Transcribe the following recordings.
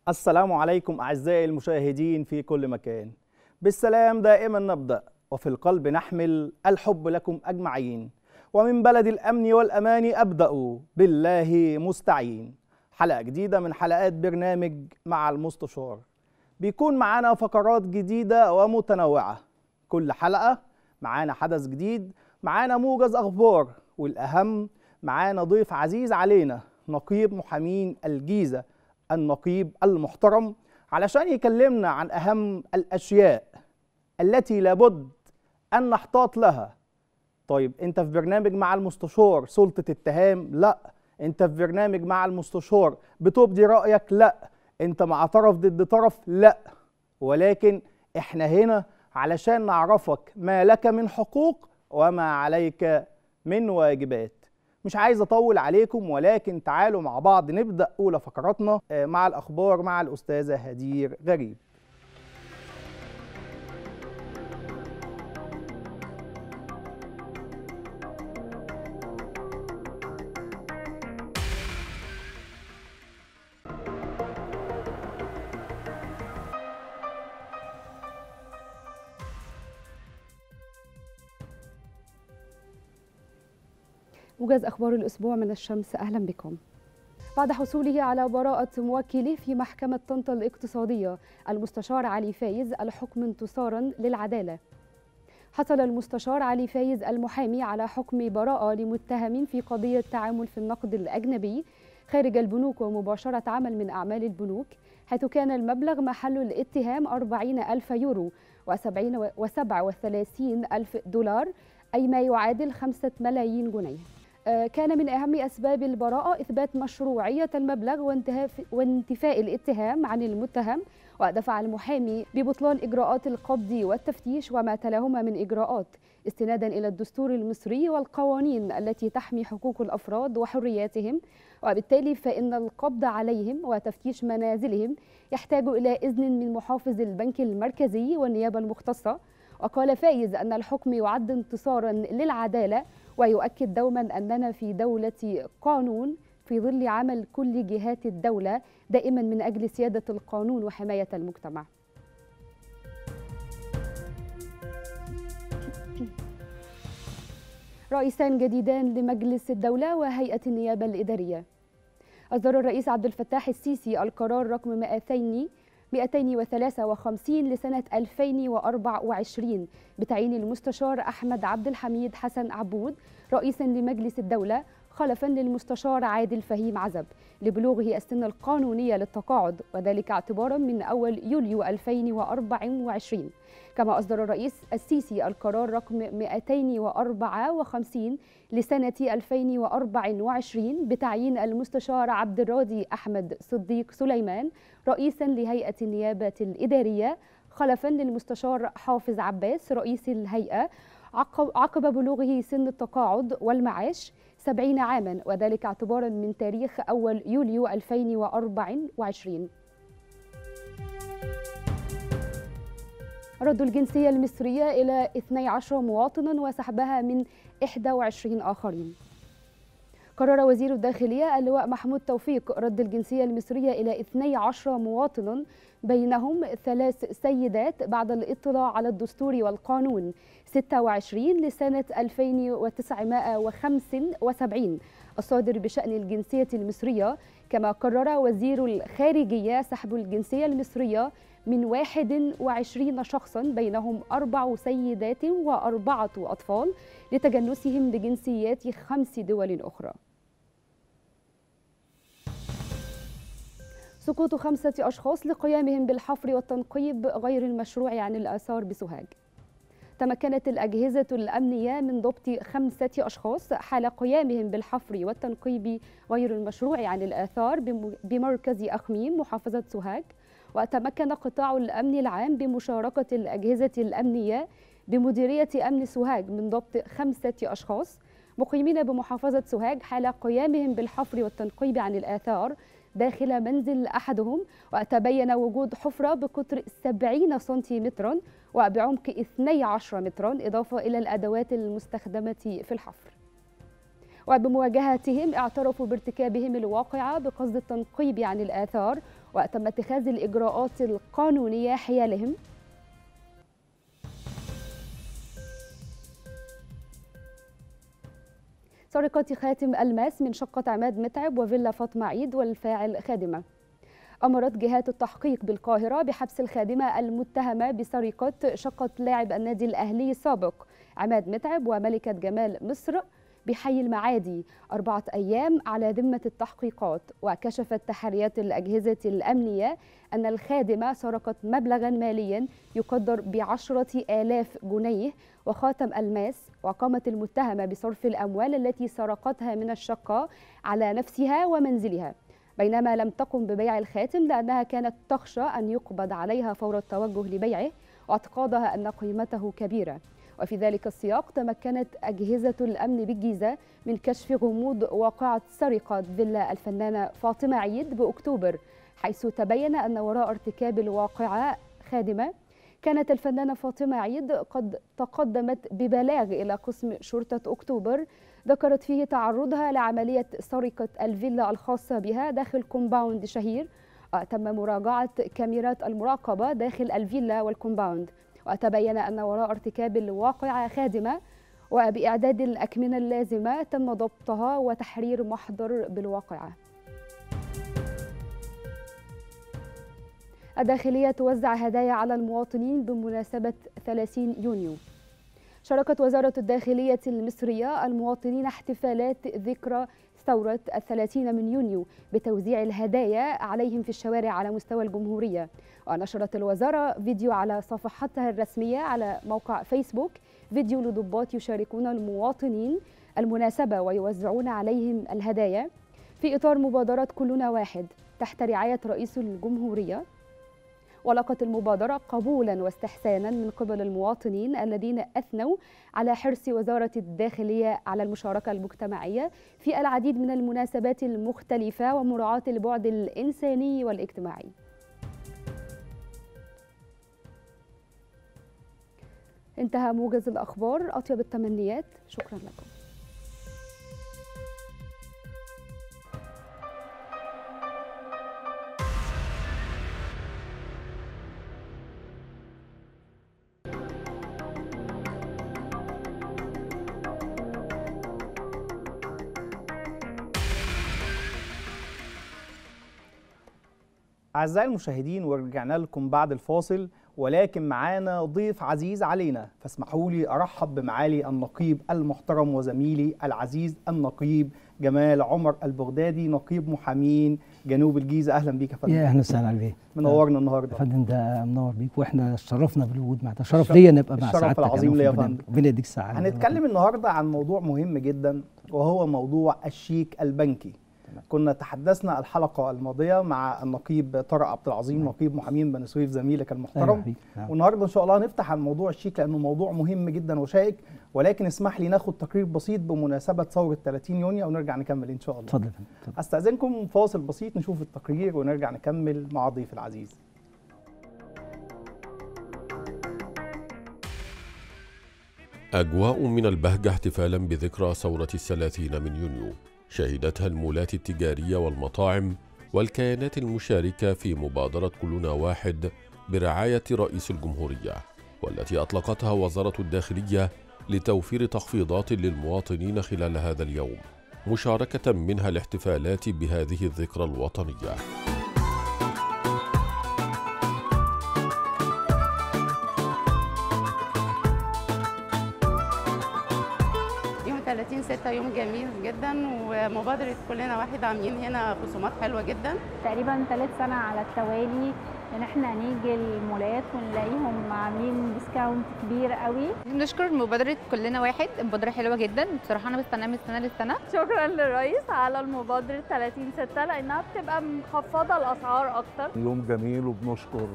السلام عليكم أعزائي المشاهدين في كل مكان. بالسلام دائما نبدأ، وفي القلب نحمل الحب لكم أجمعين، ومن بلد الأمن والأمان أبدأ بالله مستعين. حلقة جديدة من حلقات برنامج مع المستشار، بيكون معانا فقرات جديدة ومتنوعة، كل حلقة معانا حدث جديد، معانا موجز أخبار، والأهم معانا ضيف عزيز علينا، نقيب محامين الجيزة، النقيب المحترم، علشان يكلمنا عن أهم الأشياء التي لابد أن نحتاط لها. طيب أنت في برنامج مع المستشار سلطة اتهام؟ لا. أنت في برنامج مع المستشار بتبدي رأيك؟ لا. أنت مع طرف ضد طرف؟ لا. ولكن إحنا هنا علشان نعرفك ما لك من حقوق وما عليك من واجبات. مش عايز أطول عليكم، ولكن تعالوا مع بعض نبدأ أولى فقراتنا مع الأخبار مع الأستاذة هدير غريب. موجز أخبار الأسبوع من الشمس، أهلا بكم. بعد حصوله على براءة موكله في محكمة طنطا الاقتصادية، المستشار علي فايز الحكم انتصارا للعدالة. حصل المستشار علي فايز المحامي على حكم براءة لمتهمين في قضية تعامل في النقد الأجنبي خارج البنوك ومباشرة عمل من أعمال البنوك، حيث كان المبلغ محل الاتهام 40,000 يورو و37,000 دولار، أي ما يعادل 5 ملايين جنيه. كان من أهم أسباب البراءة إثبات مشروعية المبلغ وانتفاء الاتهام عن المتهم، ودفع المحامي ببطلان إجراءات القبض والتفتيش وما تلاهما من إجراءات، استنادا إلى الدستور المصري والقوانين التي تحمي حقوق الأفراد وحرياتهم، وبالتالي فإن القبض عليهم وتفتيش منازلهم يحتاج إلى إذن من محافظ البنك المركزي والنيابة المختصة. وقال فايز أن الحكم يعد انتصارا للعدالة، ويؤكد دوما أننا في دولة قانون في ظل عمل كل جهات الدولة دائما من أجل سيادة القانون وحماية المجتمع. رئيسان جديدان لمجلس الدولة وهيئة النيابة الإدارية. أصدر الرئيس عبد الفتاح السيسي القرار رقم 253 لسنة 2024 بتعيين المستشار أحمد عبد الحميد حسن عبود رئيسا لمجلس الدولة، خلفا للمستشار عادل فهيم عزب لبلوغه السن القانونية للتقاعد، وذلك اعتبارا من أول يوليو 2024. كما أصدر الرئيس السيسي القرار رقم 254 لسنة 2024 بتعيين المستشار عبد الراضي أحمد صديق سليمان رئيسا لهيئة النيابة الإدارية، خلفا للمستشار حافظ عباس رئيس الهيئة عقب بلوغه سن التقاعد والمعاش 70 عاما، وذلك اعتبارا من تاريخ 1 يوليو 2024. رد الجنسية المصرية إلى 12 مواطنا وسحبها من 21 آخرين. قرر وزير الداخلية اللواء محمود توفيق رد الجنسية المصرية إلى 12 مواطنا بينهم 3 سيدات بعد الاطلاع على الدستور والقانون 26 لسنة 1975 الصادر بشأن الجنسية المصرية. كما قرر وزير الخارجية سحب الجنسية المصرية من 21 شخصا بينهم 4 سيدات و4 أطفال لتجنسهم بجنسيات 5 دول أخرى. سقوط 5 أشخاص لقيامهم بالحفر والتنقيب غير المشروع عن الآثار بسوهاج. تمكنت الأجهزة الأمنية من ضبط 5 أشخاص حال قيامهم بالحفر والتنقيب غير المشروع عن الآثار بمركز أخميم محافظة سوهاج. وتمكن قطاع الأمن العام بمشاركة الأجهزة الأمنية بمديرية أمن سوهاج من ضبط 5 أشخاص مقيمين بمحافظة سوهاج حال قيامهم بالحفر والتنقيب عن الآثار داخل منزل أحدهم، وتبين وجود حفرة بقطر 70 سنتيمترا وبعمق 12 مترا، إضافة إلى الأدوات المستخدمة في الحفر. وبمواجهتهم اعترفوا بارتكابهم الواقعة بقصد التنقيب عن الآثار وتم اتخاذ الإجراءات القانونية حيالهم. سرقة خاتم الماس من شقة عماد متعب وفيلا فاطمة عيد والفاعل خادمة. أمرت جهات التحقيق بالقاهرة بحبس الخادمة المتهمة بسرقة شقة لاعب النادي الأهلي السابق عماد متعب وملكة جمال مصر بحي المعادي 4 أيام على ذمة التحقيقات. وكشفت تحريات الأجهزة الأمنية أن الخادمة سرقت مبلغا ماليا يقدر ب10,000 جنيه وخاتم الماس، وقامت المتهمة بصرف الأموال التي سرقتها من الشقة على نفسها ومنزلها، بينما لم تقم ببيع الخاتم لأنها كانت تخشى أن يقبض عليها فور التوجه لبيعه واعتقادها أن قيمته كبيرة. وفي ذلك السياق تمكنت أجهزة الأمن بالجيزة من كشف غموض واقعة سرقة فيلا الفنانة فاطمة عيد بأكتوبر، حيث تبين أن وراء ارتكاب الواقعة خادمة. كانت الفنانة فاطمة عيد قد تقدمت ببلاغ إلى قسم شرطة أكتوبر ذكرت فيه تعرضها لعملية سرقة الفيلا الخاصة بها داخل كومباوند شهير. تم مراجعة كاميرات المراقبة داخل الفيلا والكومباوند، وتبين أن وراء ارتكاب الواقعة خادمة، وبإعداد الأكمنة اللازمة تم ضبطها وتحرير محضر بالواقعة. الداخلية توزع هدايا على المواطنين بمناسبة 30 يونيو. شاركت وزارة الداخلية المصرية المواطنين احتفالات ذكرى ثورة 30 من يونيو بتوزيع الهدايا عليهم في الشوارع على مستوى الجمهورية. ونشرت الوزارة فيديو على صفحتها الرسمية على موقع فيسبوك، فيديو لضباط يشاركون المواطنين المناسبة ويوزعون عليهم الهدايا في إطار مبادرة كلنا واحد تحت رعاية رئيس الجمهورية. ولقت المبادرة قبولا واستحسانا من قبل المواطنين الذين أثنوا على حرص وزارة الداخلية على المشاركة المجتمعية في العديد من المناسبات المختلفة ومراعاة البعد الإنساني والاجتماعي. انتهى موجز الأخبار، أطيب التمنيات، شكرا لكم. أعزائي المشاهدين، ورجعنا لكم بعد الفاصل، ولكن معانا ضيف عزيز علينا، فاسمحوا لي أرحب بمعالي النقيب المحترم وزميلي العزيز النقيب جمال عمر البغدادي، نقيب محامين جنوب الجيزة. أهلا بيك يا فندم. يا أهلا وسهلا بيك، منورنا النهارده يا فندم. ده منور بيك، واحنا اتشرفنا بالوجود معاك، شرف ليا نبقى مع سعادتك. الشرف العظيم ليا يا فندم، ربنا يديك السعادة. هنتكلم النهارده عن موضوع مهم جدا، وهو موضوع الشيك البنكي. كنا تحدثنا الحلقة الماضية مع النقيب طارق عبد العظيم، نقيب محامين بني سويف زميلك المحترم. والنهارده إن شاء الله هنفتح عن موضوع الشيك لأنه موضوع مهم جدا وشائك، ولكن اسمح لي ناخد تقرير بسيط بمناسبة ثورة 30 يونيو ونرجع نكمل إن شاء الله. اتفضل. أستأذنكم فاصل بسيط نشوف التقرير ونرجع نكمل مع ضيف العزيز. أجواء من البهجة احتفالا بذكرى ثورة 30 من يونيو شهدتها المولات التجارية والمطاعم والكيانات المشاركة في مبادرة كلنا واحد برعاية رئيس الجمهورية، والتي أطلقتها وزارة الداخلية لتوفير تخفيضات للمواطنين خلال هذا اليوم، مشاركة منها الاحتفالات بهذه الذكرى الوطنية. يوم 30/6 يوم جميل جدا، ومبادرة كلنا واحد عاملين هنا خصومات حلوة جدا. تقريبا 3 سنة على التوالي ان احنا نيجي المولات ونلاقيهم عاملين discount كبير قوي. بنشكر مبادرة كلنا واحد، مبادرة حلوة جدا بصراحة، انا بستناها من السنة للسنة. شكرا للرئيس على المبادرة 30/6 لانها بتبقى مخفضة الاسعار اكتر. يوم جميل، وبنشكر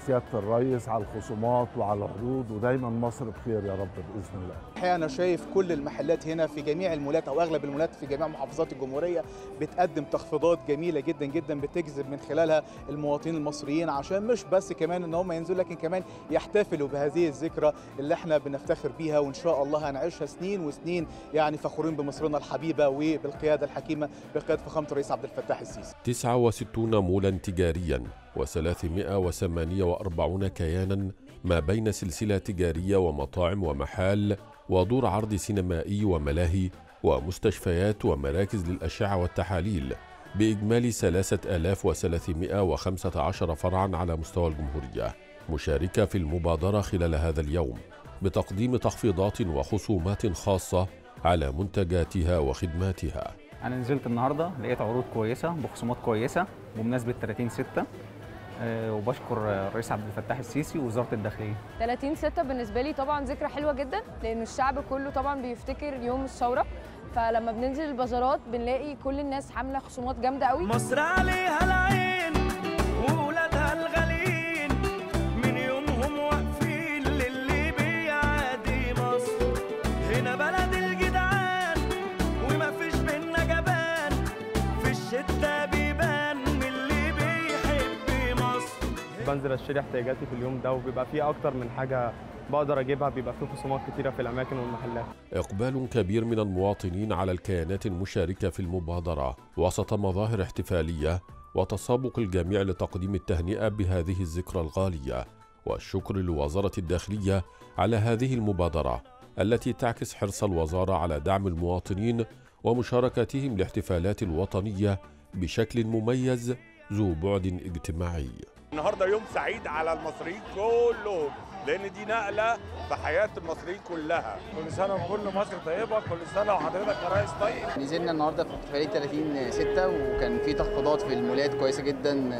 سيادة الرئيس على الخصومات وعلى العروض، ودايما مصر بخير يا رب بإذن الله. الحقيقة أنا شايف كل المحلات هنا في جميع المولات أو أغلب المولات في جميع محافظات الجمهورية بتقدم تخفيضات جميلة جدا جدا، بتجذب من خلالها المواطنين المواطنين المصريين، عشان مش بس كمان ان هم ينزلوا لكن كمان يحتفلوا بهذه الذكرى اللي احنا بنفتخر بيها، وان شاء الله هنعيشها سنين وسنين يعني فخورين بمصرنا الحبيبة وبالقياده الحكيمة بقيادة فخامة الرئيس عبد الفتاح السيسي. 69 مولا تجاريا و348 كيانا ما بين سلسلة تجارية ومطاعم ومحال ودور عرض سينمائي وملاهي ومستشفيات ومراكز للأشعة والتحاليل، بإجمالي 3315 فرعا على مستوى الجمهورية، مشاركة في المبادرة خلال هذا اليوم بتقديم تخفيضات وخصومات خاصة على منتجاتها وخدماتها. أنا نزلت النهاردة لقيت عروض كويسة بخصومات كويسة بمناسبة 30/6، وبشكر الرئيس عبد الفتاح السيسي ووزارة الداخلية. 30/6 بالنسبة لي طبعا ذكرى حلوة جدا، لأن الشعب كله طبعا بيفتكر يوم الثورة، فلما بننزل البازارات بنلاقي كل الناس عاملة خصومات جامدة قوي. مصر عليها العين وولادها الغاليين، من يومهم واقفين للي بيعادي مصر، هنا بلد الجدعان ومفيش بينا جبان، في الشدة بيبان من اللي بيحب مصر. بنزل اشتري احتياجاتي في اليوم ده، وبيبقى فيه اكتر من حاجة بقدر اجيبها، بيبقى فيه خصومات كتيرة في الاماكن والمحلات. اقبال كبير من المواطنين على الكيانات المشاركة في المبادرة وسط مظاهر احتفالية وتسابق الجميع لتقديم التهنئة بهذه الذكرى الغالية، والشكر لوزارة الداخلية على هذه المبادرة التي تعكس حرص الوزارة على دعم المواطنين ومشاركتهم الاحتفالات الوطنية بشكل مميز ذو بعد اجتماعي. النهارده يوم سعيد على المصريين كلهم، لان دي نقله في حياة المصريين كلها. كل سنة وكل مصر طيبة، كل سنة وحضرتك يا ريس طيب. نزلنا النهارده في احتفالية 30/6 وكان في تخفيضات في المولات كويسة جدا،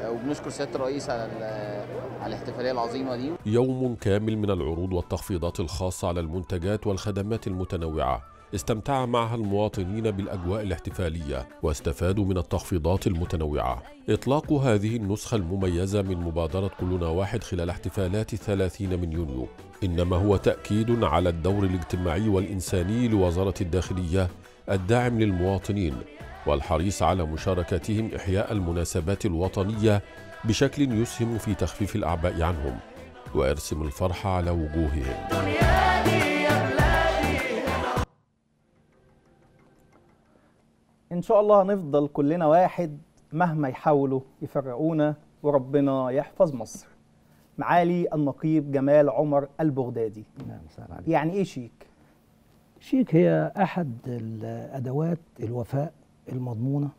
وبنشكر سيادة الرئيس على الاحتفالية العظيمة دي. يوم كامل من العروض والتخفيضات الخاصة على المنتجات والخدمات المتنوعة استمتع معها المواطنين بالأجواء الاحتفالية واستفادوا من التخفيضات المتنوعة. إطلاق هذه النسخة المميزة من مبادرة كلنا واحد خلال احتفالات 30 من يونيو إنما هو تأكيد على الدور الاجتماعي والإنساني لوزارة الداخلية الداعم للمواطنين والحريص على مشاركتهم إحياء المناسبات الوطنية بشكل يسهم في تخفيف الأعباء عنهم ويرسم الفرحة على وجوههم. إن شاء الله هنفضل كلنا واحد مهما يحاولوا يفرقونا، وربنا يحفظ مصر. معالي النقيب جمال عمر البغدادي، نعم عليك. يعني إيه شيك؟ شيك هي أحد الأدوات الوفاء المضمونة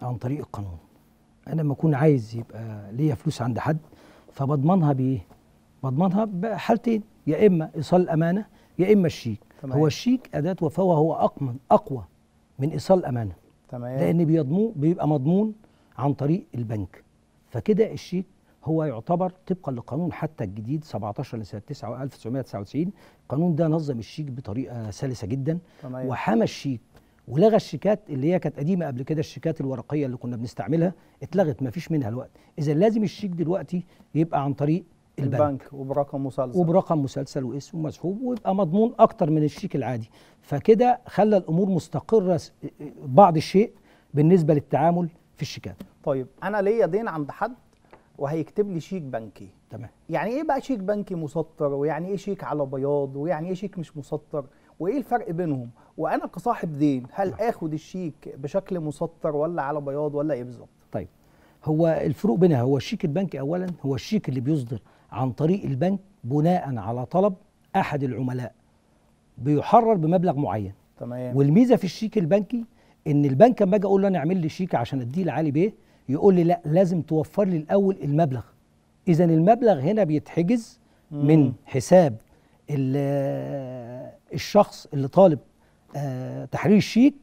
عن طريق القانون. أنا لما أكون عايز يبقى ليا فلوس عند حد فبضمنها بإيه؟ بضمنها بحالتين، يا إما إيصال الأمانة يا إما الشيك. تمام. هو الشيك أداة وفاء وهو أقوى من إيصال الأمانة. تمام. لأن بيبقى مضمون عن طريق البنك. فكده الشيك هو يعتبر طبقا للقانون حتى الجديد 17 لسنة 1999، القانون ده نظم الشيك بطريقة سلسة جدا. تمام. وحمى الشيك ولغى الشيكات اللي هي كانت قديمة قبل كده، الشيكات الورقية اللي كنا بنستعملها اتلغت، ما فيش منها الوقت. إذا لازم الشيك دلوقتي يبقى عن طريق البنك وبرقم مسلسل، وبرقم مسلسل واسم مسحوب، ويبقى مضمون اكتر من الشيك العادي. فكده خلى الامور مستقره بعض الشيء بالنسبة للتعامل في الشيكات. طيب انا ليا دين عند حد وهيكتب لي شيك بنكي. تمام. يعني ايه بقى شيك بنكي مسطر، ويعني ايه شيك على بياض، ويعني ايه شيك مش مسطر، وايه الفرق بينهم؟ وانا كصاحب دين هل اخد الشيك بشكل مسطر ولا على بياض ولا ايه بالظبط؟ طيب هو الفروق بينها، هو الشيك البنكي اولا هو الشيك اللي بيصدر عن طريق البنك بناء على طلب احد العملاء، بيحرر بمبلغ معين. تمام. والميزة في الشيك البنكي ان البنك لما اجي اقول له انا اعمل لي شيك عشان اديه لعلي بيه، يقول لي لا، لازم توفر لي الاول المبلغ. اذا المبلغ هنا بيتحجز من حساب الشخص اللي طالب تحرير الشيك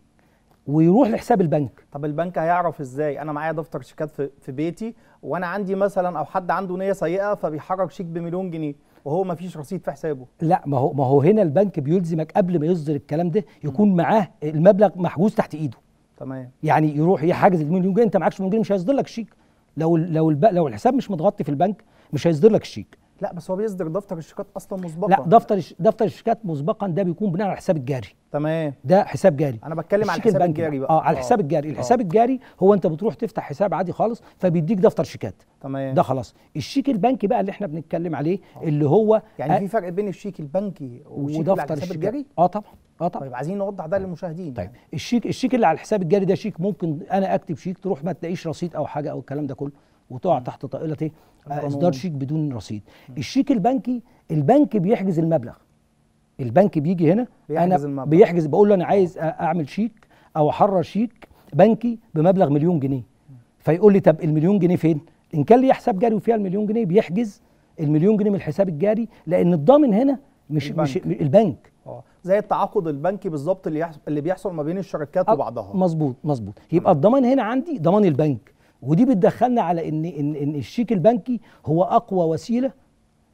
ويروح لحساب البنك. طب البنك هيعرف ازاي؟ انا معايا دفتر شيكات في بيتي، وانا عندي مثلا او حد عنده نيه سيئه فبيحرك شيك ب1,000,000 جنيه وهو ما فيش رصيد في حسابه. لا، ما هو هنا البنك بيلزمك قبل ما يصدر الكلام ده يكون معاه المبلغ محجوز تحت ايده. تمام. يعني يروح يحجز ال1,000,000 جنيه، انت معكش 1,000,000 جنيه مش هيصدر لك شيك. لو لو الحساب مش متغطي في البنك مش هيصدر لك الشيك. لا بس هو بيصدر دفتر الشيكات اصلا مسبقا. لا، دفتر الشيكات مسبقا ده بيكون بناء على الحساب الجاري. تمام، ده حساب جاري. انا بتكلم على الحساب الجاري بقى. على الحساب الجاري. الحساب الجاري هو انت بتروح تفتح حساب عادي خالص فبيديك دفتر شيكات. تمام، ده خلاص. الشيك البنكي بقى اللي احنا بنتكلم عليه اللي هو يعني في فرق بين الشيك البنكي والشيك اللي على الحساب الجاري؟ طبعا. طبعا. طيب عايزين نوضح ده للمشاهدين. طيب الشيك اللي على الحساب الجاري ده شيك ممكن انا اكتب شيك تروح ما تلاقيش رصيد او حاجة او الكلام ده كله، وتقع تحت طائلة ايه؟ اصدار شيك بدون رصيد. الشيك البنكي، البنك بيحجز المبلغ. البنك بيجي هنا بيحجز المبلغ، بيحجز، بقول له انا عايز اعمل شيك او احرر شيك بنكي بمبلغ 1,000,000 جنيه، فيقول لي طب ال1,000,000 جنيه فين؟ ان كان لي حساب جاري وفيها ال1,000,000 جنيه بيحجز ال1,000,000 جنيه من الحساب الجاري، لان الضامن هنا مش البنك. مش البنك. زي التعاقد البنكي بالظبط اللي بيحصل ما بين الشركات وبعضها. مظبوط مظبوط. يبقى الضمان هنا عندي ضمان البنك، ودي بتدخلنا على ان ان ان الشيك البنكي هو اقوى وسيلة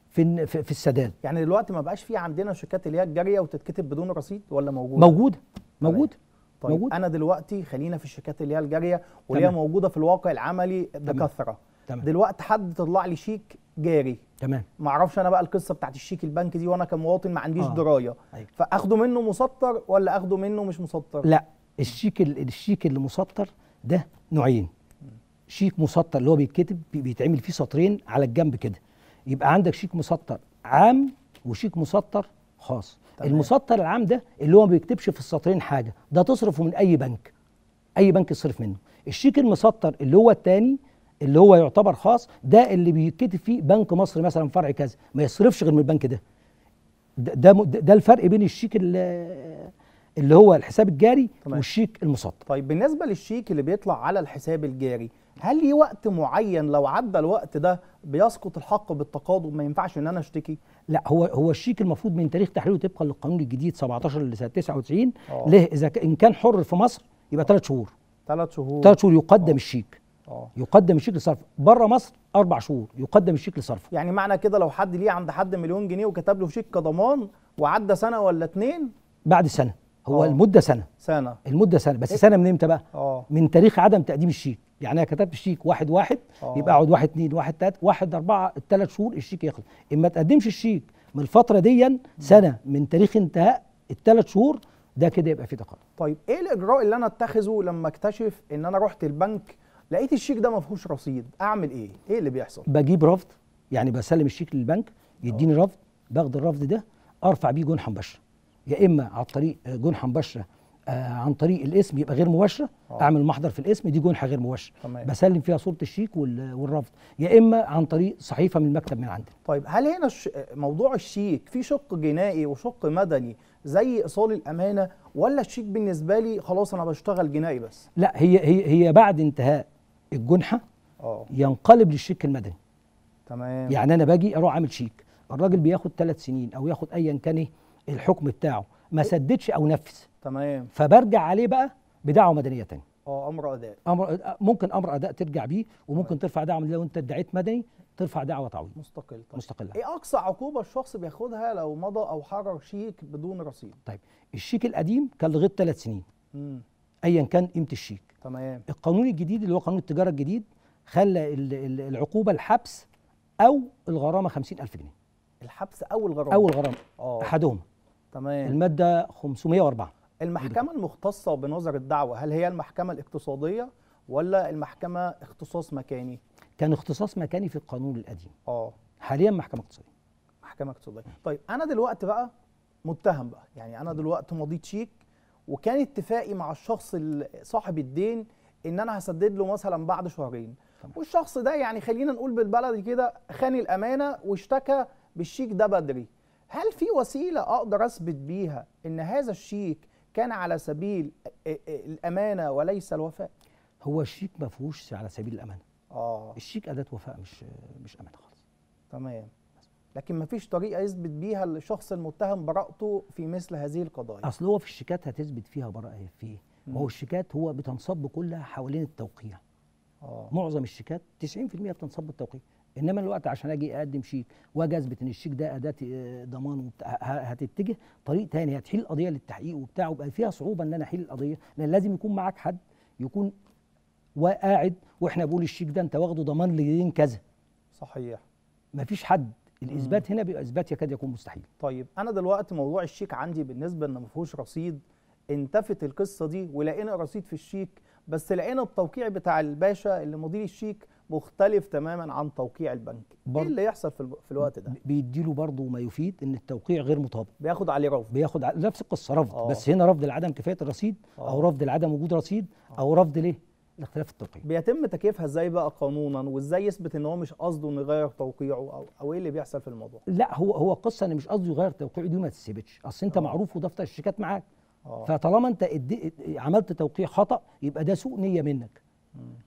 في السداد. يعني دلوقتي ما بقاش في عندنا شيكات اللي هي الجارية وتتكتب بدون رصيد، ولا موجودة؟ موجودة موجودة. طيب موجود. انا دلوقتي خلينا في الشيكات اللي هي الجارية واللي هي موجودة في الواقع العملي بكثرة. دلوقتي حد طلع لي شيك جاري، تمام، ما اعرفش انا بقى القصة بتاعت الشيك البنكي دي، وانا كمواطن ما عنديش دراية. أيوة. فاخده منه مسطر ولا اخده منه مش مسطر؟ لا، الشيك اللي مسطر ده نوعين. شيك مسطر اللي هو بيتكتب بيتعمل فيه سطرين على الجنب كده، يبقى عندك شيك مسطر عام وشيك مسطر خاص. تمام. المسطر العام ده اللي هو ما بيكتبش في السطرين حاجة، ده تصرفه من اي بنك، اي بنك يصرف منه. الشيك المسطر اللي هو الثاني اللي هو يعتبر خاص، ده اللي بيتكتب فيه بنك مصر مثلا فرع كذا، ما يصرفش غير من البنك ده. ده الفرق بين الشيك اللي هو الحساب الجاري. تمام. والشيك المسطر. طيب بالنسبة للشيك اللي بيطلع على الحساب الجاري، هل ليه وقت معين لو عدى الوقت ده بيسقط الحق بالتقاضي وما ينفعش ان انا اشتكي؟ لا، هو الشيك المفروض من تاريخ تحريره طبقا للقانون الجديد 17 لسنه 99 له اذا ان كان حر في مصر يبقى 3 شهور. 3 شهور. 3 شهور يقدم الشيك. يقدم الشيك لصرفه. بره مصر 4 شهور يقدم الشيك لصرفه. يعني معنى كده لو حد ليه عند حد 1,000,000 جنيه وكتب له شيك كضمان وعدى سنة ولا 2، بعد سنة، هو المدة سنة. سنة. المدة سنة، بس سنة من امتى بقى؟ من تاريخ عدم تقديم الشيك. يعني انا كتبت الشيك 1/1 يبقى اقعد 1/2 1/3 1/4 ال3 شهور الشيك يخلص. اما تقدمش الشيك من الفترة دي سنة من تاريخ انتهاء ال3 شهور ده كده يبقى في تقاضي. طيب ايه الاجراء اللي انا اتخذه لما اكتشف ان انا رحت البنك لقيت الشيك ده ما فيهوش رصيد؟ اعمل ايه؟ ايه اللي بيحصل؟ بجيب رفض، يعني بسلم الشيك للبنك يديني رفض، باخد الرفض ده ارفع بيه جنحه مباشرة، يا اما عن طريق جنحه مباشرة عن طريق الاسم يبقى غير مباشرة، اعمل محضر في الاسم دي جنحه غير مباشرة. تمام. بسلم فيها صوره الشيك والرفض، يا اما عن طريق صحيفة من المكتب من عندنا. طيب هل هنا موضوع الشيك في شق جنائي وشق مدني زي ايصال الامانة، ولا الشيك بالنسبة لي خلاص انا بشتغل جنائي بس؟ لا، هي بعد انتهاء الجنحه ينقلب للشيك المدني. تمام. يعني انا باجي اروح اعمل شيك، الراجل بياخد 3 سنين او ياخد ايا كان ايه الحكم بتاعه، ما سددش او نفذ. تمام. فبرجع عليه بقى بدعوة مدنية ثانية. امر اداء. ممكن امر اداء ترجع بيه، وممكن ترفع دعوه لو انت ادعيت مدني ترفع دعوه تعويض مستقل. طيب. مستقلة. ايه اقصى عقوبه الشخص بياخدها لو مضى او حرر شيك بدون رصيد؟ طيب الشيك القديم كان لغاية 3 سنين. ايا كان قيمة الشيك. تمام. القانون الجديد اللي هو قانون التجارة الجديد خلى العقوبة الحبس او الغرامة 50,000 جنيه. الحبس او الغرامة. او الغرامة. احدهما. تمام. المادة 504. المحكمة المختصة بنظر الدعوة هل هي المحكمة الاقتصادية ولا المحكمة اختصاص مكاني؟ كان اختصاص مكاني في القانون القديم. حاليا محكمة اقتصادية. محكمة اقتصادية. طيب انا دلوقتي بقى متهم بقى، يعني انا دلوقتي مضيت شيك وكان اتفاقي مع الشخص صاحب الدين ان انا هسدد له مثلا بعد شهرين. تمام. والشخص ده يعني خلينا نقول بالبلدي كده خان الامانة واشتكى بالشيك ده بدري. هل في وسيلة اقدر اثبت بيها ان هذا الشيك كان على سبيل الامانة وليس الوفاء؟ هو الشيك ما فيهوش على سبيل الامانة. الشيك اداه وفاء مش امانه خالص. تمام. لكن ما فيش طريقه يثبت بيها الشخص المتهم براءته في مثل هذه القضايا. اصل هو في الشيكات هتثبت فيها براءه في ايه؟ ما هو الشيكات هو بتنصب كلها حوالين التوقيع. معظم الشيكات 90% بتنصب بالتوقيع، انما الوقت عشان اجي اقدم شيك واجي اثبت ان الشيك ده اداه ضمان وبتاع، هتتجه طريق تاني، هتحيل القضية للتحقيق وبتاع، ويبقى فيها صعوبة ان انا احيل القضية، لان لازم يكون معاك حد يكون وقاعد واحنا بنقول الشيك ده انت واخده ضمان لدين كذا. صحيح. مفيش حد الاثبات هنا بيبقى اثبات يكاد يكون مستحيل. طيب انا دلوقتي موضوع الشيك عندي بالنسبة ان ما فيهوش رصيد، انتفت القصة دي ولقينا رصيد في الشيك، بس لقينا التوقيع بتاع الباشا اللي مدير الشيك مختلف تماما عن توقيع البنك، ايه اللي يحصل في الوقت ده؟ بيديله برضه ما يفيد ان التوقيع غير مطابق، بياخد عليه رفض، بياخد على نفس القصة رفض. بس هنا رفض لعدم كفاية الرصيد او رفض لعدم وجود رصيد او رفض ليه؟ لاختلاف التوقيع. بيتم تكييفها ازاي بقى قانونا، وازاي يثبت ان هو مش قصده انه يغير توقيعه او ايه اللي بيحصل في الموضوع؟ لا هو قصة ان مش قصده يغير توقيعه دي ما تثبتش، اصل انت معروف ودفتر الشيكات معاك. فطالما انت عملت توقيع خطأ يبقى ده سوء نيه منك.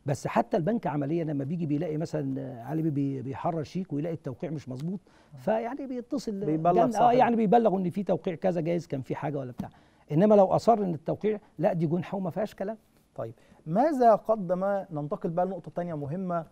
بس حتى البنك عمليا لما بيجي بيلاقي مثلا علي بيحرر شيك ويلاقي التوقيع مش مظبوط، فيعني بيتصل بيبلغ يعني بيبلغ ان في توقيع كذا، جايز كان في حاجة ولا بتاع. انما لو اصر ان التوقيع لا، دي جنحه وما فيهاش كلام. طيب ماذا قدم؟ ننتقل بقى لنقطة ثانية مهمة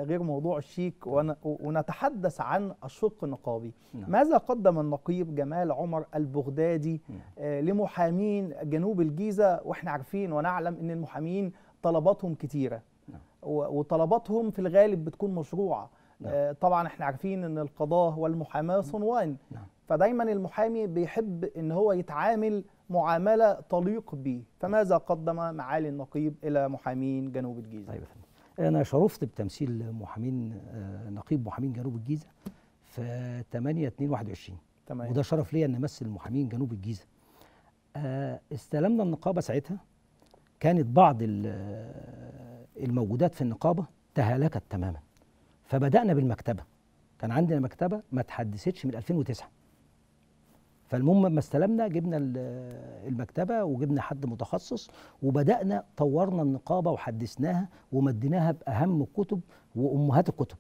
غير موضوع الشيك، ونتحدث عن الشق النقابي. نعم. ماذا قدم النقيب جمال عمر البغدادي لمحامين جنوب الجيزة؟ واحنا عارفين ونعلم ان المحامين طلباتهم كتيرة. نعم. وطلباتهم في الغالب بتكون مشروعة. نعم. طبعا احنا عارفين ان القضاء والمحاماة صنوان. نعم. فدايما المحامي بيحب ان هو يتعامل معاملة تليق به، فماذا قدم معالي النقيب إلى محامين جنوب الجيزة؟ طيب أنا شرفت بتمثيل محامين نقيب محامين جنوب الجيزة في 8/2/21. تمام. وده شرف ليا أن أمثل محامين جنوب الجيزة. استلمنا النقابة ساعتها، كانت بعض الموجودات في النقابة تهالكت تماما، فبدأنا بالمكتبة. كان عندنا مكتبة ما تحدثتش من 2009. فالمهم لما استلمنا جبنا المكتبة وجبنا حد متخصص، وبدأنا طورنا النقابة وحدثناها ومديناها بأهم الكتب وأمهات الكتب.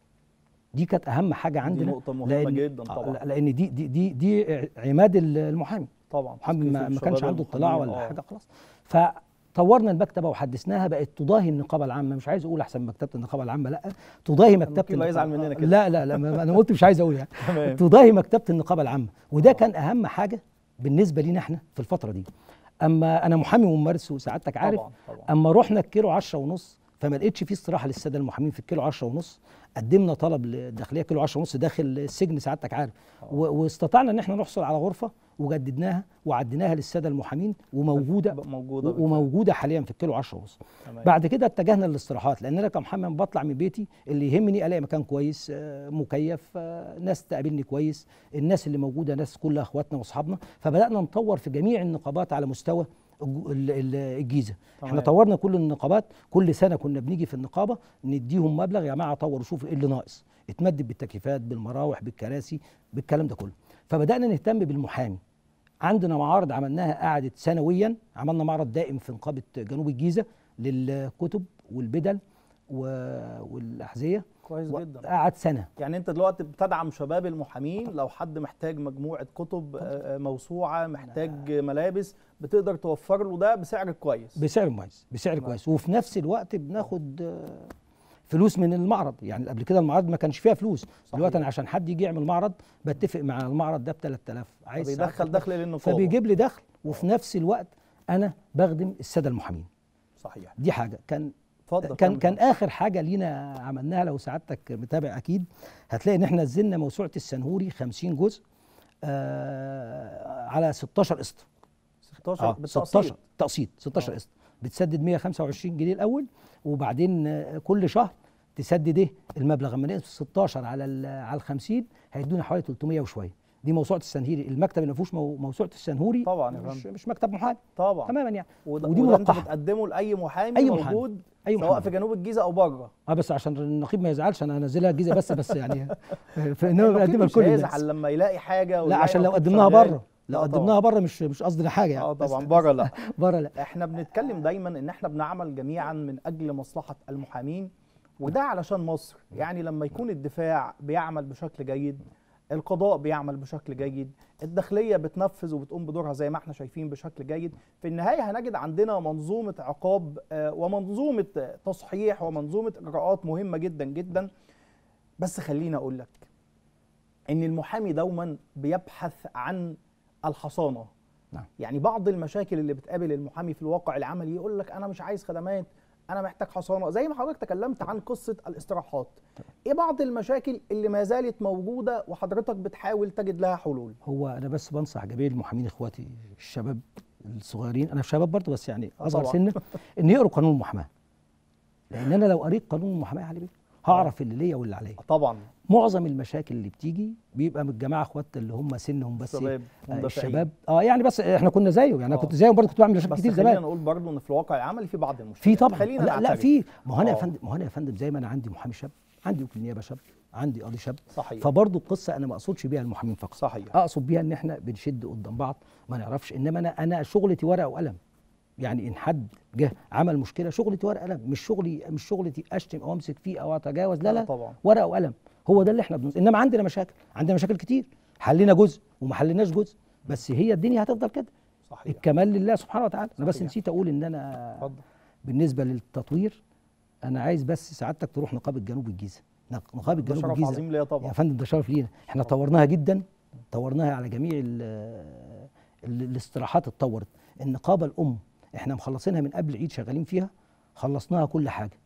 دي كانت أهم حاجة عندنا. دي نقطة مهمة جدا طبعا، لأن دي دي دي دي عماد المحامي. طبعا المحامي ما كانش عنده اطلاع ولا حاجة خلاص. فطورنا المكتبة وحدثناها، بقت تضاهي النقابة العامة. مش عايز أقول أحسن مكتبة النقابة العامة، لا تضاهي مكتبة النقابة. يزعل مننا كده. لا لا لا، أنا قلت مش عايز أقول يعني. تضاهي مكتبة النقابة العامة، وده كان أهم حاجة بالنسبة لينا احنا في الفترة دي. أما أنا محامي وممارس وسعادتك عارف. طبعا طبعا. أما رحنا الكيلو 10.5 فما لقيتش فيه استراحة للسادة المحامين في الكيلو 10.5. قدمنا طلب للداخلية كيلو 10.5 داخل السجن سعادتك عارف، واستطعنا إن احنا نحصل على غرفة وجددناها وعديناها للسادة المحامين، وموجودة وموجودة حاليا في الكيلو 10.5. بعد كده اتجهنا للاستراحات، لان انا كمحامي بطلع من بيتي اللي يهمني الاقي مكان كويس، مكيف، ناس تقابلني كويس، الناس اللي موجودة ناس كلها اخواتنا واصحابنا. فبدانا نطور في جميع النقابات على مستوى الجيزة. تمام. احنا طورنا كل النقابات، كل سنة كنا بنيجي في النقابة نديهم مبلغ، يا جماعة طوروا شوفوا ايه اللي ناقص، اتمدد بالتكييفات بالمراوح بالكراسي بالكلام ده كله. فبدانا نهتم بالمحامي. عندنا معارض عملناها قعدت سنويا، عملنا معرض دائم في نقابة جنوب الجيزة للكتب والبدل والاحذيه. كويس جدا. قعد سنة. يعني انت دلوقتي بتدعم شباب المحامين، لو حد محتاج مجموعة كتب موسوعة، محتاج ملابس، بتقدر توفر له ده بسعر كويس. بسعر كويس، بسعر كويس، وفي نفس الوقت بناخد فلوس من المعرض. يعني قبل كده المعرض ما كانش فيها فلوس. صحيح. دلوقتي انا عشان حد يجي يعمل معرض بتفق مع المعرض ده ب 3000، عايز بيدخل دخل للنقابه، فبيجيب لي دخل، وفي نفس الوقت انا بخدم السادة المحامين. صحيح. دي حاجة كان كان اخر حاجة لينا عملناها. لو سعادتك متابع اكيد هتلاقي ان احنا نزلنا موسوعة السنهوري 50 جزء على 16 قسط. 16 بالتقسيط. تقسيط 16 قسط، بتسدد 125 جنيه الاول، وبعدين كل شهر تسدد ايه المبلغ. اما نقسم 16 على ال 50 هيدونا حوالي 300 وشوية. دي موسوعة السنهوري. المكتب اللي ما فيهوش موسوعة السنهوري طبعا مش مكتب محامي طبعا تماما يعني. ودي ملقحة بتقدمه لاي محامي أي موجود، أي محامي، سواء في جنوب الجيزة او بره. بس عشان النقيب ما يزعلش انا هنزلها الجيزة بس يعني فانما بنقدمها لكل الناس. يزعل لما يلاقي حاجة. لا عشان لو قدمناها بره، لو قدمناها بره مش قصدنا حاجة يعني. طبعا بره لا. بره لا. احنا بنتكلم دايما ان احنا بنعمل جميعا من اجل مصلحة المحامين، وده علشان مصر. يعني لما يكون الدفاع بيعمل بشكل جيد، القضاء بيعمل بشكل جيد، الداخلية بتنفذ وبتقوم بدورها زي ما احنا شايفين بشكل جيد، في النهاية هنجد عندنا منظومة عقاب ومنظومة تصحيح ومنظومة إجراءات مهمة جدا جدا. بس خليني أقول لك إن المحامي دوما بيبحث عن الحصانة. نعم. يعني بعض المشاكل اللي بتقابل المحامي في الواقع العملي يقول لك أنا مش عايز خدمات، انا محتاج حصانه، زي ما حضرتك تكلمت عن قصة الاستراحات. ايه بعض المشاكل اللي ما زالت موجودة وحضرتك بتحاول تجد لها حلول؟ هو انا بس بنصح جميع المحامين اخواتي الشباب الصغيرين، انا شباب برضه بس يعني اصغر سنا، ان يقروا قانون المحاماة. لان انا لو قريت قانون المحاماة علي بيه هعرف اللي ليا واللي عليا. طبعا معظم المشاكل اللي بتيجي بيبقى من الجماعة اخواتنا اللي هم سنهم بس الشباب يعني بس احنا كنا زيه يعني انا كنت زيه برضه، كنت بعمل مشاكل كتير زمان. بس خلينا نقول برضه ان في الواقع العملي في بعض المشكلات. في طبعا، لا لا في، ما هو انا يا فندم، ما هو انا يا فندم زي ما انا عندي محامي شاب، عندي وكيل نيابة شاب، عندي قاضي شاب. صحيح. فبرضه القصة انا ما اقصدش بيها المحامين فقط. صحيح. اقصد بيها ان احنا بنشد قدام بعض ما نعرفش، انما انا شغلتي ورقة وقلم. يعني ان حد جه عمل مشكلة شغلتي ورقة وقلم، مش شغلتي اشتم او امسك فيه او اتجاوز، لا لا طبعا ورقة وقلم، هو ده اللي احنا انما عندنا مشاكل، عندنا مشاكل كتير، حلينا جزء وما حليناش جزء، بس هي الدنيا هتفضل كده. صحيح. الكمال لله سبحانه وتعالى. صحيح. انا بس نسيت اقول ان انا اتفضل. بالنسبة للتطوير انا عايز بس سعادتك تروح نقابة جنوب الجيزة. نقابة جنوب الجيزة ده شرف عظيم ليا طبعا يا فندم، ده شرف لينا. احنا طورناها جدا، طورناها على جميع الاستراحات، اتطورت. النقابة الام احنا مخلصينها من قبل العيد، شغالين فيها، خلصناها كل حاجة.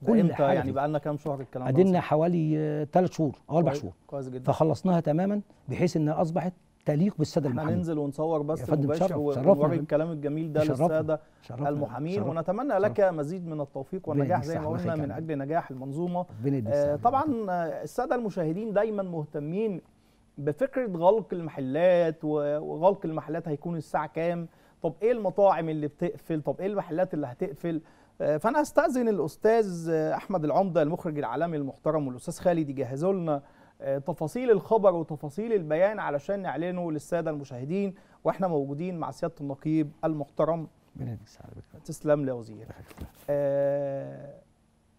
كل امتى حاجة يعني بقى لنا كام شهر الكلام ده؟ قعدنا حوالي 3 شهور او 4 شهور. كويس جدا. فخلصناها تماما بحيث انها اصبحت تليق بالساده المحامين. احنا ننزل ونصور بس مباشر ونوري الكلام الجميل ده للسادة المحامين، ونتمنى لك مزيد من التوفيق والنجاح زي ما قلنا من اجل نجاح المنظومة. طبعا السادة المشاهدين دايما مهتمين بفكره غلق المحلات، وغلق المحلات هيكون الساعة كام؟ طب ايه المطاعم اللي بتقفل؟ طب ايه المحلات اللي هتقفل؟ فانا هستأذن الاستاذ احمد العمدة المخرج العالمي المحترم والاستاذ خالد يجهزوا لنا تفاصيل الخبر وتفاصيل البيان علشان نعلنه للسادة المشاهدين، واحنا موجودين مع سيادة النقيب المحترم. تسلم لي يا وزير.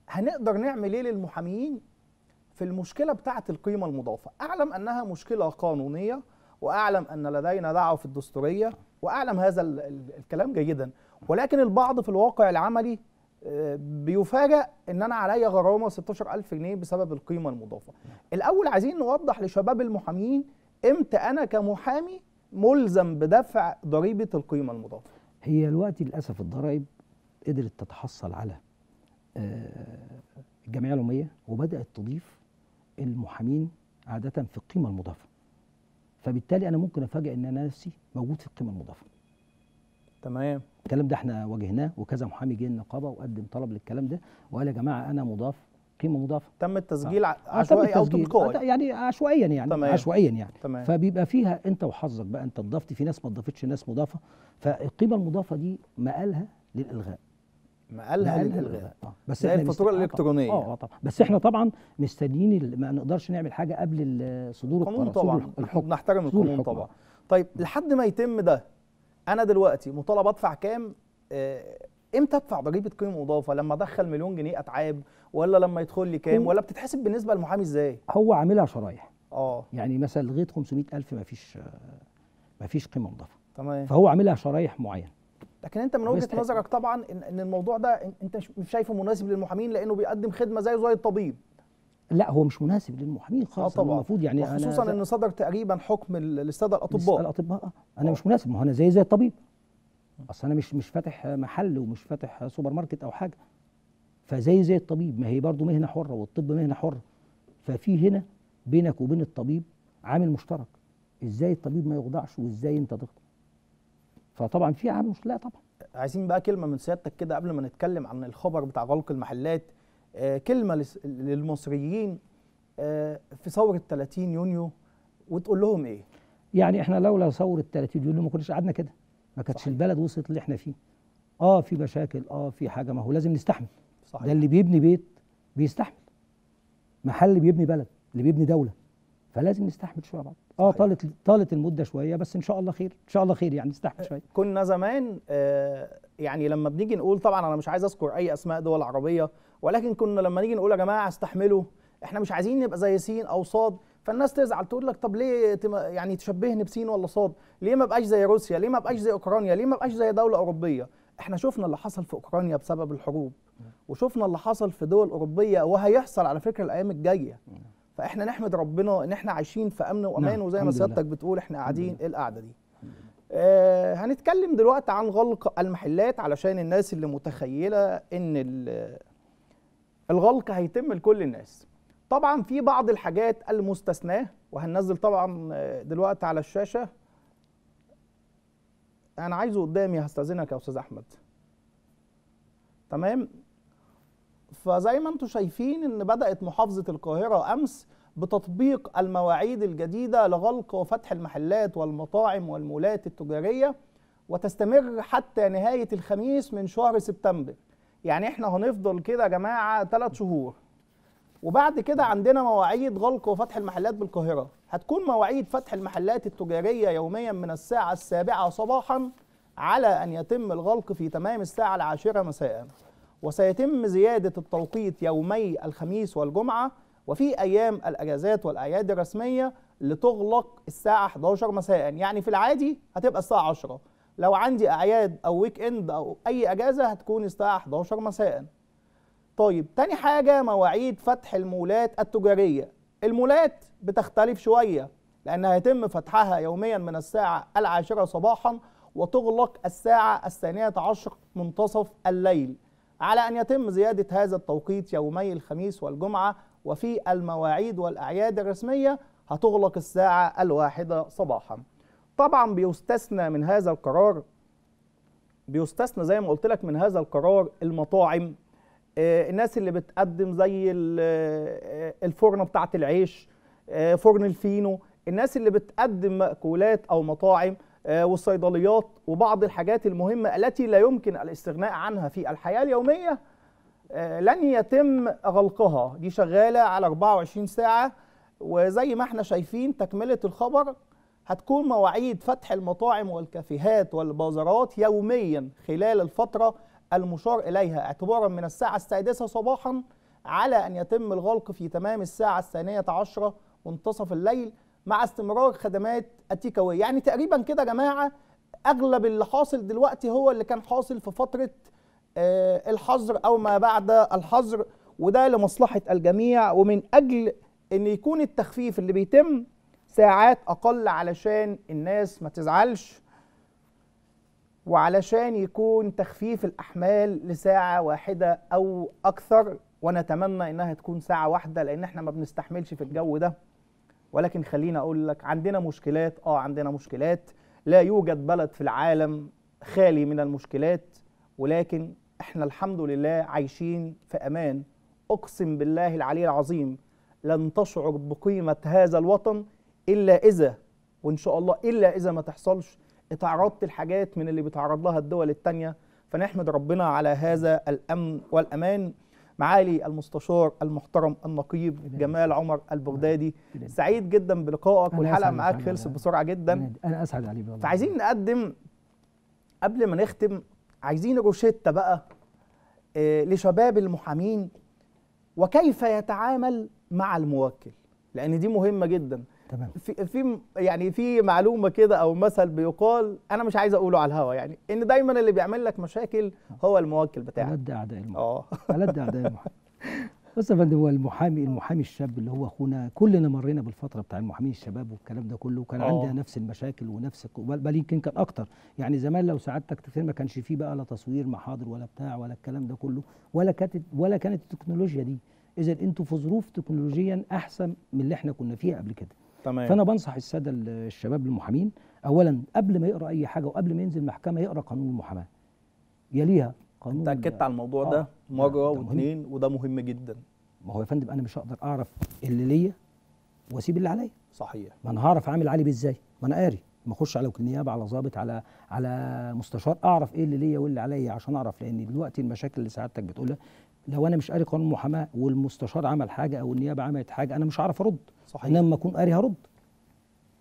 هنقدر نعمل ايه للمحامين في المشكلة بتاعه القيمة المضافة؟ اعلم انها مشكلة قانونية، واعلم ان لدينا دعوه في الدستورية، واعلم هذا الكلام جيدا، ولكن البعض في الواقع العملي بيفاجأ ان انا عليا غرامة 16000 جنيه بسبب القيمة المضافة. الاول عايزين نوضح لشباب المحامين امتى انا كمحامي ملزم بدفع ضريبة القيمة المضافة. هي دلوقتي للاسف الضرائب قدرت تتحصل على الجمعية العمومية وبدات تضيف المحامين عادة في القيمة المضافة. فبالتالي انا ممكن افاجئ ان انا نفسي موجود في القيمة المضافة. تمام. الكلام ده احنا واجهناه، وكذا محامي جه النقابة وقدم طلب للكلام ده وقال يا جماعة انا مضاف قيمة مضافة. تم التسجيل عشوائي او تلقائي؟ يعني عشوائيا يعني. تمام. عشوائيا يعني. تمام. فبيبقى فيها انت وحظك بقى، انت اضفت، في ناس ما اضافتش، ناس مضافة. فالقيمه المضافة دي مقالها للالغاء. مقالها للالغاء. بس احنا الفاتورة الالكترونية. طبعا. بس احنا طبعا مستنيين، ما نقدرش نعمل حاجة قبل صدور القانون طبعا. الحكم نحترم القانون طبعا. طيب لحد ما يتم ده، انا دلوقتي مطالب ادفع كام؟ امتى ادفع ضريبة قيمة مضافة؟ لما ادخل مليون جنيه اتعاب، ولا لما يدخل لي كام، ولا بتتحسب بالنسبة للمحامي ازاي؟ هو عاملها شرايح. يعني مثلا لغاية 500000 مفيش قيمة مضافة. تمام. فهو عاملها شرايح معينة. لكن انت من وجهه نظرك طبعا ان الموضوع ده انت مش شايفه مناسب للمحامين لانه بيقدم خدمة زيه زي الطبيب. لا هو مش مناسب للمحامين خالص. طبعا المفروض يعني، خصوصا ان صدر تقريبا حكم للسادة الاطباء. الاطباء انا مش مناسب، ما هو انا زي الطبيب. اصل انا مش فاتح محل ومش فاتح سوبر ماركت او حاجة، فزي الطبيب، ما هي برضه مهنة حره والطب مهنة حره. ففي هنا بينك وبين الطبيب عامل مشترك، ازاي الطبيب ما يخضعش وازاي انت تخضع؟ فطبعا في عامل مشترك. لا طبعا. عايزين بقى كلمة من سيادتك كده قبل ما نتكلم عن الخبر بتاع غلق المحلات، كلمة للمصريين في ثورة 30 يونيو وتقول لهم ايه؟ يعني احنا لولا ثورة 30 يونيو ما كناش قعدنا كده، ما كانتش البلد وصلت اللي احنا فيه. في مشاكل، في حاجة، ما هو لازم نستحمل. صحيح. ده اللي بيبني بيت بيستحمل، محل بيبني بلد، اللي بيبني دولة، فلازم نستحمل شوية بعض. طالت المدة شوية، بس ان شاء الله خير، ان شاء الله خير، يعني نستحمل شوية. كنا زمان يعني لما بنيجي نقول، طبعا انا مش عايز اذكر اي اسماء دول عربية، ولكن كنا لما نيجي نقول يا جماعة استحملوا، احنا مش عايزين نبقى زي سين او صاد، فالناس تزعل تقول لك طب ليه يعني تشبهني بسين ولا صاد؟ ليه ما بقاش زي روسيا؟ ليه ما بقاش زي اوكرانيا؟ ليه ما بقاش زي دولة اوروبية؟ احنا شفنا اللي حصل في اوكرانيا بسبب الحروب، وشفنا اللي حصل في دول اوروبية، وهيحصل على فكرة الايام الجاية. فاحنا نحمد ربنا ان احنا عايشين في امن وامان. نعم. وزي ما سيادتك بتقول احنا قاعدين ايه القعدة دي. هنتكلم دلوقتي عن غلق المحلات علشان الناس اللي متخيلة إن الغلق هيتم لكل الناس. طبعا في بعض الحاجات المستثناة، وهننزل طبعا دلوقتي على الشاشة. أنا عايزه قدامي، هستأذنك يا أستاذ أحمد. تمام. فزي ما انتم شايفين إن بدأت محافظة القاهرة أمس بتطبيق المواعيد الجديدة لغلق وفتح المحلات والمطاعم والمولات التجارية، وتستمر حتى نهاية الخميس من شهر سبتمبر. يعني احنا هنفضل كده يا جماعة 3 شهور، وبعد كده عندنا مواعيد غلق وفتح المحلات بالقاهرة. هتكون مواعيد فتح المحلات التجارية يوميا من الساعة 7 صباحا على أن يتم الغلق في تمام الساعة 10 مساء، وسيتم زيادة التوقيت يومي الخميس والجمعة، وفي أيام الأجازات والأعياد الرسمية لتغلق الساعة 11 مساء. يعني في العادي هتبقى الساعة 10، لو عندي أعياد أو weekend أو أي أجازة هتكون الساعة 11 مساء. طيب، تاني حاجة مواعيد فتح المولات التجارية. المولات بتختلف شوية لأنها هيتم فتحها يوميا من الساعة 10 صباحا وتغلق الساعة 12 منتصف الليل، على أن يتم زيادة هذا التوقيت يومي الخميس والجمعة، وفي المواعيد والأعياد الرسمية هتغلق الساعة 1 صباحا. طبعا بيستثنى من هذا القرار، بيستثنى زي ما قلت لك من هذا القرار المطاعم، الناس اللي بتقدم زي الفرن بتاعة العيش، فرن الفينو، الناس اللي بتقدم مأكولات أو مطاعم، والصيدليات، وبعض الحاجات المهمة التي لا يمكن الاستغناء عنها في الحياة اليومية لن يتم غلقها. دي شغالة على 24 ساعة. وزي ما احنا شايفين تكملة الخبر، هتكون مواعيد فتح المطاعم والكافيهات والبازارات يوميا خلال الفترة المشار إليها اعتبارا من الساعة 6 صباحا، على أن يتم الغلق في تمام الساعة 12 منتصف الليل، مع استمرار خدمات التيكاوي. يعني تقريبا كده يا جماعة أغلب اللي حاصل دلوقتي هو اللي كان حاصل في فترة الحظر أو ما بعد الحظر، وده لمصلحة الجميع ومن أجل أن يكون التخفيف اللي بيتم ساعات أقل علشان الناس ما تزعلش، وعلشان يكون تخفيف الأحمال لساعة واحدة أو أكثر، ونتمنى إنها تكون ساعة واحدة لأن إحنا ما بنستحملش في الجو ده. ولكن خلينا أقول لك عندنا مشكلات، عندنا مشكلات، لا يوجد بلد في العالم خالي من المشكلات، ولكن إحنا الحمد لله عايشين في أمان. أقسم بالله العلي العظيم لن تشعر بقيمة هذا الوطن إلا إذا، وإن شاء الله إلا إذا ما تحصلش اتعرضت الحاجات من اللي بيتعرض لها الدول التانية. فنحمد ربنا على هذا الأمن والأمان. معالي المستشار المحترم النقيب جمال عمر البغدادي، سعيد جدا بلقائك، والحلقة معاك خلصت بسرعة جدا. أنا أسعد عليك والله. فعايزين نقدم قبل ما نختم، عايزين روشتة بقى لشباب المحامين وكيف يتعامل مع الموكل، لأن دي مهمة جدا. تمام. في يعني في معلومة كده او مثل بيقال، انا مش عايز اقوله على الهوا، يعني ان دايما اللي بيعمل لك مشاكل هو الموكل بتاعك. ألد اعداء المحامي. ألد اعداء المحامي. بص يا فندم، هو المحامي الشاب اللي هو اخونا، كلنا مرينا بالفترة بتاع المحامين الشباب والكلام ده كله، وكان عندنا نفس المشاكل ونفس، بل يمكن كان اكتر. يعني زمان لو سعادتك تفتكر ما كانش فيه بقى لا تصوير محاضر ولا بتاع ولا الكلام ده كله، ولا كانت التكنولوجيا دي. اذا انتوا في ظروف تكنولوجيا احسن من اللي احنا كنا فيها قبل كده. تمام. فانا بنصح السادة الشباب المحامين، اولا قبل ما يقرا اي حاجة وقبل ما ينزل محكمة يقرا قانون المحاماة، يليها قانون. انت اكدت على الموضوع ده مرة واثنين، وده مهم جدا. ما هو يا فندم انا مش هقدر اعرف اللي ليا واسيب اللي عليا. صحيح. ما انا هعرف اعمل علي بيه ازاي؟ ما انا قاري، ما اخش على وكيل نيابة، على ضابط، على مستشار، اعرف ايه اللي ليا واللي عليا عشان اعرف. لان دلوقتي المشاكل اللي سعادتك بتقولها، لو انا مش قاري قانون المحاماة والمستشار عمل حاجة او النيابة عملت حاجة، انا مش هعرف ارد. صحيح. انا اما اكون قاري هرد،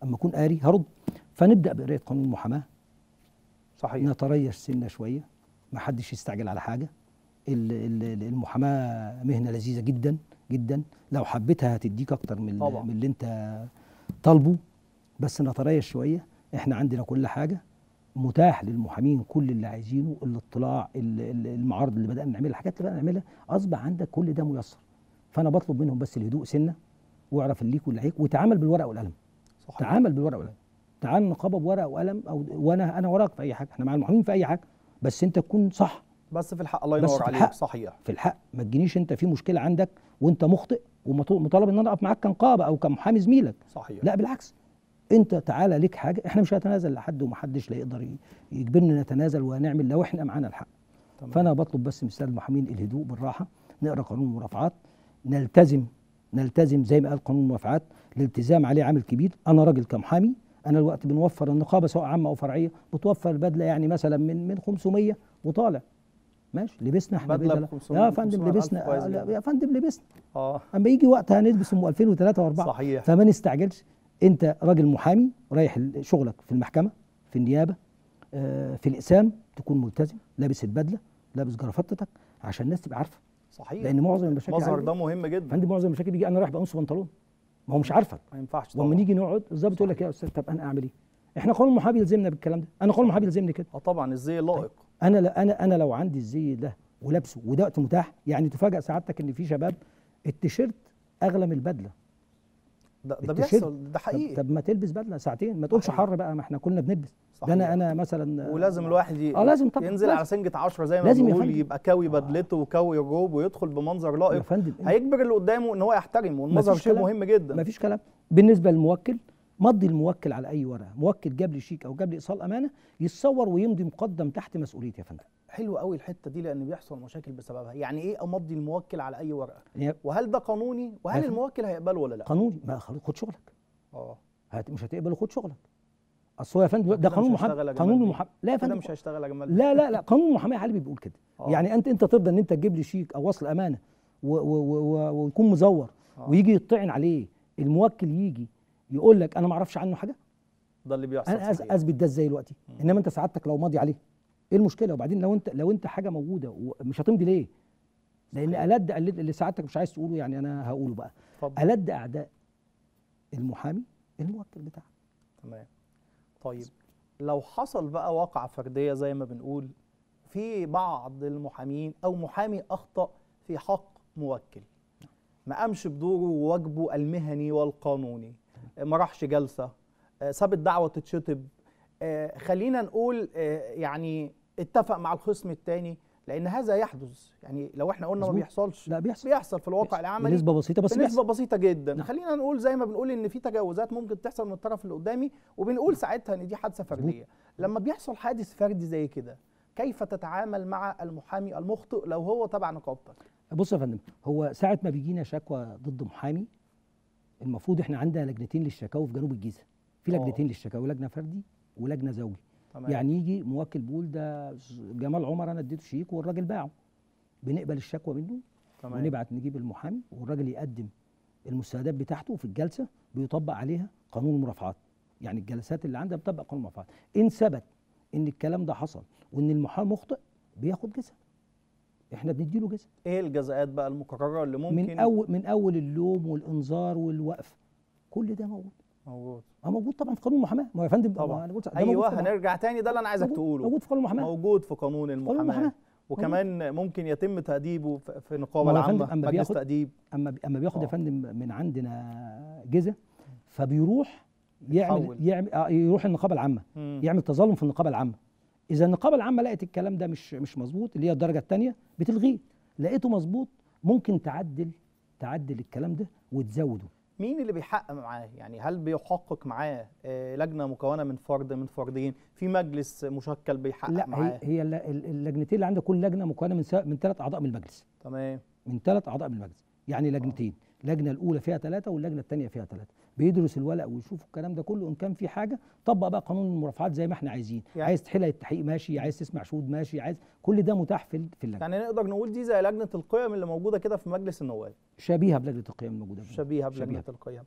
اما اكون قاري هرد. فنبدا بقرايه قانون المحاماة. صحيح. نتريث سنة شوية، ما حدش يستعجل على حاجة. المحاماة مهنة لذيذة جدا جدا، لو حبيتها هتديك اكتر من اللي انت طالبه، بس نتريث شوية. احنا عندنا كل حاجة متاح للمحامين، كل اللي عايزينه، الاطلاع، المعارض اللي بدأنا نعملها، الحاجات اللي بدأنا نعملها، اصبح عندك كل ده ميسر. فانا بطلب منهم بس الهدوء سنة، واعرف اللي ليك واللي عليك، وتعامل بالورقة والقلم. صحيح. تعامل بالورقة والقلم. تعال نقابة بورقه وقلم، او وانا وراك في اي حاجة، احنا مع المحامين في اي حاجة، بس انت تكون صح. بس في الحق. الله ينور عليك. صحيح، في الحق. ما تجينيش انت في مشكلة عندك وانت مخطئ ومطالب ان انا اقف معاك كنقابه او كمحامي زميلك. صحيح. لا بالعكس، انت تعالى ليك حاجة، احنا مش هنتنازل لحد ومحدش لا يقدر يجبرنا نتنازل، وهنعمل لو احنا معانا الحق. تمام. فانا بطلب بس من السادة المحامين الهدوء بالراحة، نقرا قانون المرافعات، نلتزم زي ما قال قانون المرافعات، الالتزام عليه عامل كبير. انا راجل كمحامي، انا الوقت بنوفر النقابة سواء عامة او فرعية بتوفر البدلة، يعني مثلا من 500 وطالع، ماشي، لبسنا احنا بدله يا فندم، لبسنا يا فندم لبسنا. اما يجي وقتها هنلبس ام 2003 و4. صحيح. فما نستعجلش. انت راجل محامي رايح شغلك في المحكمة، في النيابة، في الاقسام، تكون ملتزم، لابس البدلة، لابس جرافتتك، عشان الناس تبقى عارفه. صحيح. لان معظم المشاكل المظهر ده مهم جدا. فندم معظم المشاكل بيجي انا رايح بقميص وبنطلون، ما هو مش عارفك، ما ينفعش طبعا. وأما نيجي نقعد الظابط يقول لك يا استاذ طب انا اعمل ايه؟ احنا قانون المحامي يلزمنا بالكلام ده، انا قانون المحامي يلزمني كده. طبعا الزي لائق. انا لو عندي الزي ده ولابسه وده وقت متاح، يعني تفاجئ سعادتك ان في شباب التيشيرت اغلى من البدلة. ده بيحصل، ده حقيقي. طب ما تلبس بدله ساعتين، ما تقولش حر بقى، ما احنا كلنا بنلبس. صحيح. ده انا مثلا ولازم الواحد لازم طبعا ينزل لازم. على سنجة 10 زي ما بنقول، يبقى كاوي بدلته وكاوي الروب ويدخل بمنظر لائق، هيجبر اللي قدامه ان هو يحترمه، والمظهر شيء مهم جدا. مفيش كلام. بالنسبة للموكل، مضي الموكل على اي ورقة، موكل جاب لي شيك او جاب لي ايصال امانه، يتصور ويمضي مقدم تحت مسؤوليتي يا فندم. حلو قوي الحتة دي، لان بيحصل مشاكل بسببها. يعني ايه امضي الموكل على اي ورقة؟ وهل ده قانوني؟ وهل الموكل هيقبله ولا لا؟ قانوني. ما خد شغلك. مش هتقبله، خد شغلك. اصل هو يا فندم ده قانون محامي، قانون المحامي. لا يا فندم مش هيشتغل يا جمال. لا لا لا، قانون المحاماة يا حبيبي بيقول كده. يعني انت ترضى ان انت تجيب لي شيك او وصل امانه ويكون مزور، ويجي يطعن عليه الموكل، يجي يقول لك انا ما اعرفش عنه حاجة؟ ده اللي بيحصل. انا اثبت ده ازاي دلوقتي؟ انما انت سعادتك لو ماضي عليه ايه المشكلة؟ وبعدين لو انت حاجة موجودة ومش هتمضي ليه؟ لان ألد اللي سعادتك مش عايز تقوله، يعني انا هقوله بقى. ألد اعداء المحامي الموكل بتاعه. تمام. طيب لو حصل بقى واقعه فردية زي ما بنقول، في بعض المحامين او محامي اخطا في حق موكل، ما قامش بدوره وواجبه المهني والقانوني، ما راحش جلسه، ساب الدعوة تتشطب، خلينا نقول يعني اتفق مع الخصم الثاني، لان هذا يحدث. يعني لو احنا قلنا ما بيحصلش، لا بيحصل، بيحصل في الواقع العملي بنسبة بسيطة، بس بنسبة بسيطة جدا. نعم. خلينا نقول زي ما بنقول ان في تجاوزات ممكن تحصل من الطرف اللي قدامي، وبنقول ساعتها ان دي حادثه فردية. لما بيحصل حادث فردي زي كده، كيف تتعامل مع المحامي المخطئ لو هو تبع نقابتك؟ بص يا فندم، هو ساعة ما بيجينا شكوى ضد محامي، المفروض احنا عندنا لجنتين للشكاوى في جنوب الجيزة، في لجنتين للشكاوى، لجنة فردي ولجنه زوجي. تمام. يعني يجي موكل بيقول ده جمال عمر انا اديته شيك والراجل باعه، بنقبل الشكوى منه. تمام. ونبعت نجيب المحامي، والراجل يقدم المستندات بتاعته في الجلسة، بيطبق عليها قانون المرافعات. يعني الجلسات اللي عندها بتطبق قانون المرافعات. ان ثبت ان الكلام ده حصل وان المحامي مخطئ، بياخد جزاء. احنا بنديله جزاء. ايه الجزاءات بقى المقررة اللي ممكن؟ من اول اللوم والانذار والوقف، كل ده موجود. موجود. موجود طبعا في قانون المحاماة. ما هو يا فندم طبعا. ايوه، هنرجع تاني، ده اللي انا عايزك تقوله. موجود في قانون المحاماة. موجود في قانون المحاماة. وكمان ممكن يتم تأديبه في النقابة العامة، مجلس تأديب. اما بياخد يا فندم من عندنا جزء، فبيروح يعمل يروح النقابة العامة، يعمل تظلم في النقابة العامة. اذا النقابة العامة لقت الكلام ده مش مظبوط، اللي هي الدرجة الثانية، بتلغيه. لقيته مظبوط، ممكن تعدل الكلام ده وتزوده. مين اللي بيحقق معاه؟ يعني هل بيحقق معاه لجنة مكونة من فرد، من فردين، في مجلس مشكل بيحقق لا معاه؟ هي اللجنتين اللي عندك، كل لجنة مكونة من 3 اعضاء من المجلس. تمام. من 3 اعضاء من المجلس، يعني لجنتين، اللجنة الاولى فيها 3 واللجنة الثانية فيها 3، بيدرس الورق ويشوف الكلام ده كله، ان كان في حاجة طبق بقى قانون المرافعات زي ما احنا عايزين، يعني عايز تحلها التحقيق ماشي، عايز تسمع شهود ماشي، عايز كل ده متاح في اللجنة. يعني نقدر نقول دي زي لجنة القيم اللي موجودة كده في مجلس النواب. شبيهه بلجنه القيم الموجودة. شبيهه بلجنه القيم.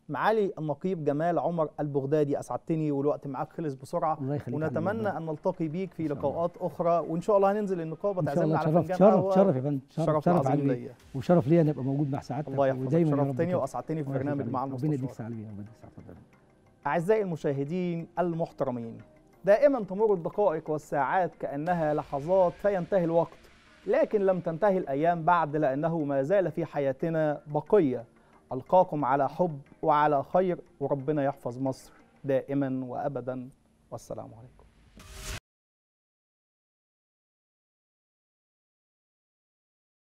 معالي النقيب جمال عمر البغدادي، اسعدتني والوقت معاك خلص بسرعة. الله يخليك. ونتمنى ان نلتقي بيك في لقاءات اخرى، وان شاء الله هننزل النقابة تعزمنا على فنجان قهوة. شرف يا فندم، شرف عظيم ليا، وشرف ليا ان ابقى موجود مع سعادتك. الله يحفظك، شرفتني واسعدتني في برنامج مع المستشار. ربنا يديك سعادة. أعزائي المشاهدين المحترمين، دائما تمر الدقائق والساعات كأنها لحظات فينتهي الوقت، لكن لم تنتهي الأيام بعد، لأنه ما زال في حياتنا بقية. ألقاكم على حب وعلى خير، وربنا يحفظ مصر. دائما وأبدا، والسلام عليكم.